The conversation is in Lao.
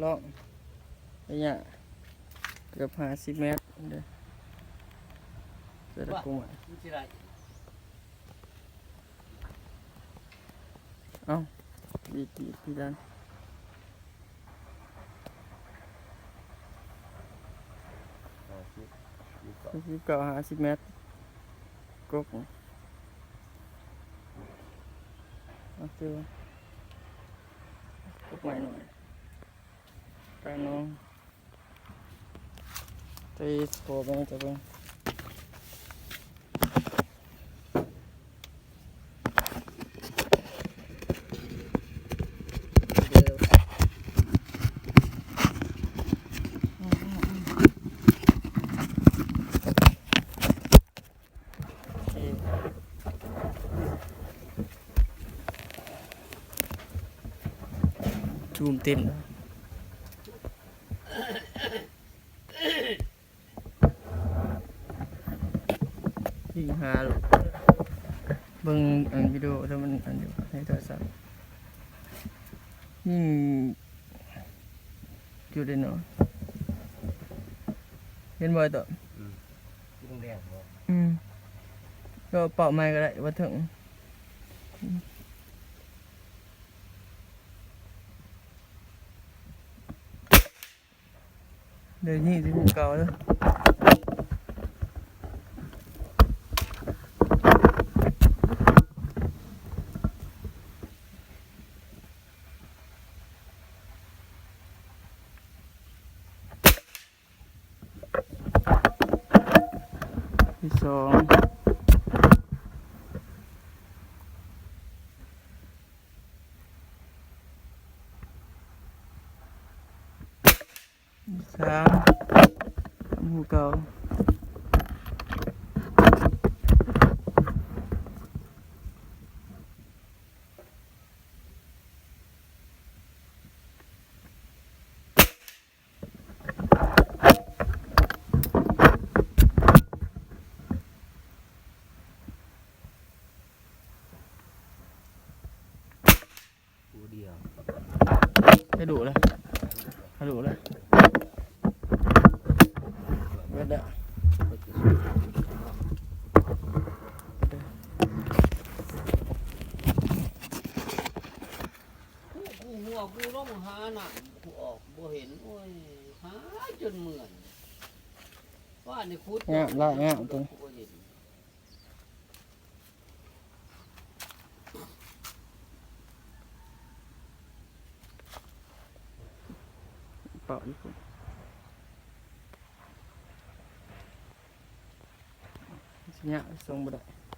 ລອງໄລຍະເກືອບຫ້າສິບແມັດເດີ ແຕ່ລະກົກໄມ້ ມັນຊິໄດ້ ເອົ້າ ດີດ ດີດ ດີດ ດັນ ຫ້າສິບ ສີ່ສິບເກົ້າ ຫ້າສິບແມັດ ກົກ ເອົາ ເຈີ ກົກໄມ້ໜ້ອຍ ກາງໜອງ ໄປຂໍເບິ່ງ ຈະເບິ່ງ ຊູມເຕັມ ຍິງຫາໂລດ ເບິ່ງອັນວິດີໂອ ແຕ່ມັນອັນຢູ່ໃນໂທລະສັບ ຍິງ ຈຸດເດເນາະ ເຫັນບໍ່ໄອ້ໂຕ? ອືມ ສີແດງໆ ບໍ່? ອືມ ກໍເປົ້າໃໝ່ກໍໄດ້ ບໍ່ເຖິງ ອືມ ເດີນີ້ຊິຜູ້ເກົ່າເດີ ທີສອງ ສາມ ສາມ ຜູ້ເກົ່າ ຜູ້ດຽວ ໄດ້ດຸແລ້ວ ໄດ້ດຸແລ້ວ ເບິດແລ້ວ ກູ ກູຫົວ ກູລົງຫານ້ຳ ກູອອກບໍ່ເຫັນ ໂອ້ຍ ຫາຈົນເມື່ອຍ ວ່ານີ້ຂຸດ ງາມຫຼາຍ ງາມຕົວນີ້ ກູບໍ່ເຫັນ. ເປົ່າຢູ່ພຸ້ນ ຊິຍາກ ສົ່ງບໍ່ໄດ້.